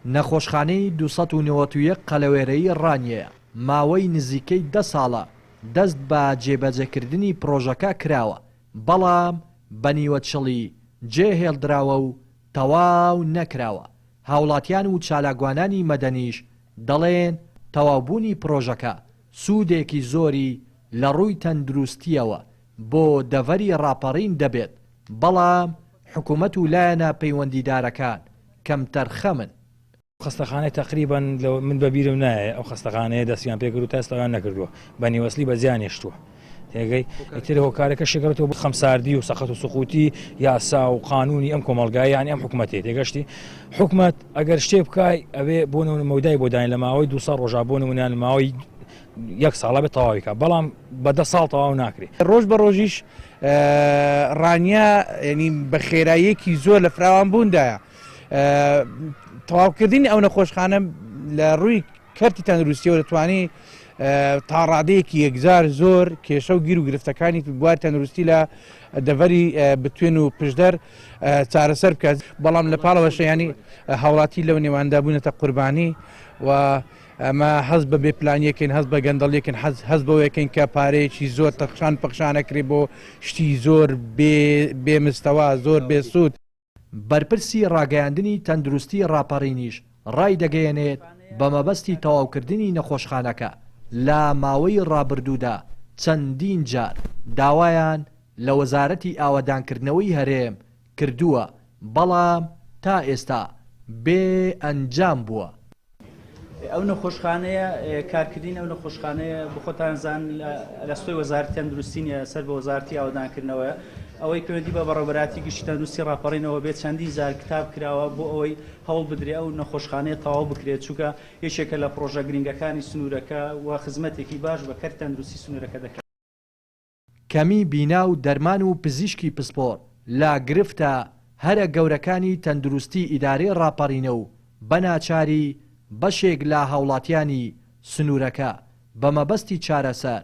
نەخۆشخانەی 291 قەلەوێرەیی ڕانیەیە، ماوەی نزیکەی دە ساڵە دەست بە جێبەجێکردنی پڕۆژەکە کراوە، بەڵام بە نیوەچڵی جێهێڵدراوە و تەواو نەکراوە، هاوڵاتیان و چالاکوانانی مەدەنیش دەڵێن تەواوبوونی پڕۆژەکە سوودێکی زۆری لە ڕووی تەندروستییەوە بۆ دەڤەری ڕاپەڕین دەبێت، بەڵام حکومەت و لایەنە پەیوەندیدارەکان کەمتەرخەمن. خەستەخانەی تەقریبەن لە من بە بیرم نایە ئەو خەستەخانەیە دەستیان پێکرد و تا ئێستا ئەویان نەکردووە بە نیوەسلی بە جیان هێشتووە تێگەی ئیتر هۆکارەکە شگەڕێتەوە بۆ خەمساردی و سەقەت و سقوتی یاسا و قانونی ئەم کۆمەڵگای یانی ئەم حکومەتێ تێگەشتی حکومەت ئەگەر شتێ بکای ئەوێ بۆ نمونە مەودای بۆ داین لە ماوەی دو ساڵ ڕۆژا بۆ نمونە لە ماوەی یەک ساڵە بێت تەواوی کا بەڵام بە دە ساڵ تەواو ناکرێ. ڕۆژ بە ڕۆژیش ڕانیە یعنی بە خێراییەکی زۆر لە فراوان بووندایە. تەواوکردنی ئەو نەخۆشخانە لە ڕووی کەرتی تەندروستیەوە دەتوانانی تاڕادەیەکی یەکجار زۆر کێشە و گیر و گرفتەکانی بوار تەندروستی لە دەڤەری بتوێن و پشدەر چارەسەر بکات بەڵام لە پاڵەوە شەیانی هاوڵاتی لەو نێواندا بوونەتە قوربانی و ئەمە هەست بە بێ پلانیەکەین هەست بە گەندەڵیەکەین حەز هەست بەوەیەکەین کە پارەیەکی زۆر تەخشان پەخشانەکرێ بۆ شتی زۆر بێ بێمستەوا زۆر بێسوود. بەرپرسی ڕاگەیاندنی تەندروستی ڕاپەڕینیش ڕایدەگەیەنێت، بەمەبەستی تەواوکردنی نەخۆشخانەکە لە ماوەی ڕابردوودا چەندین جار داوایان لە وەزارەتی ئاوەدانکردنەوەی هەرێم کردووە، بەڵام تا ئێستا بێ ئەنجام بووە. ئەو نەخۆشخانەیە کارکردنی ئەو نەخۆشخانەیە بخۆتان زان لە ئەستۆی وەزارەتی تەندروستی نیە سەر بە وەزارەتی ئاوەدانکردنەوەیە ئەوەی پەیوەندی بە بەڕێوەبەرایەتی گشتی تەندروستی ڕاپەڕینەوە بێت چەندین جار کتاب کراوە بۆ ئەوەی هەوڵ بدرێ ئەو نەخۆشخانەیە تەواو بکرێت چونکە یەکێکە لە پڕۆژە گرنگەکانی سنوورەکە و خزمەتێکی باش بە کەرتی تەندروستی سنوورەکە دەکات. کەمی بینا و دەرمان و پزیشکی پسپۆڕ لە گرفتە هەرە گەورەکانی تەندروستی ئیدارەی ڕاپەڕینە و بە ناچاری بەشێک لە هاوڵاتیانی سنوورەکە بە مەبەستی چارەسەر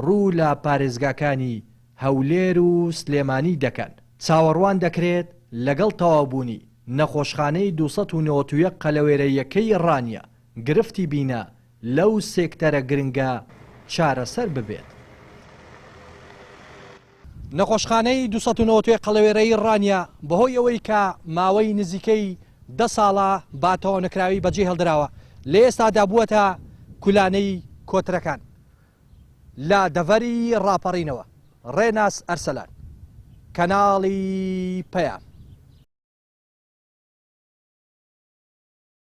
ڕوو لە پارێزگاکانی هەولێر و سلێمانی دەکەن. چاوەڕوان دەکرێت لەگەڵ تەواوبوونی نەخۆشخانەی 291 قەلەوێرەییەکەی ڕانیە گرفتی بینا لەو سێکتەرە گرنگە چارەسەر ببێت. نەخۆشخانەی 291 قەڵەوێرەیی ڕانیە بەهۆی ئەوەی کە ماوەی نزیکەی دە ساڵە بە تەواونەکراوی بەجێهێڵدراوە، لە ئێستادا بووەتە کولانەی کۆترەکان. لە دەڤەری ڕاپەڕینەوە، ڕێناس ئەرسەلان، کەناڵی پەیام.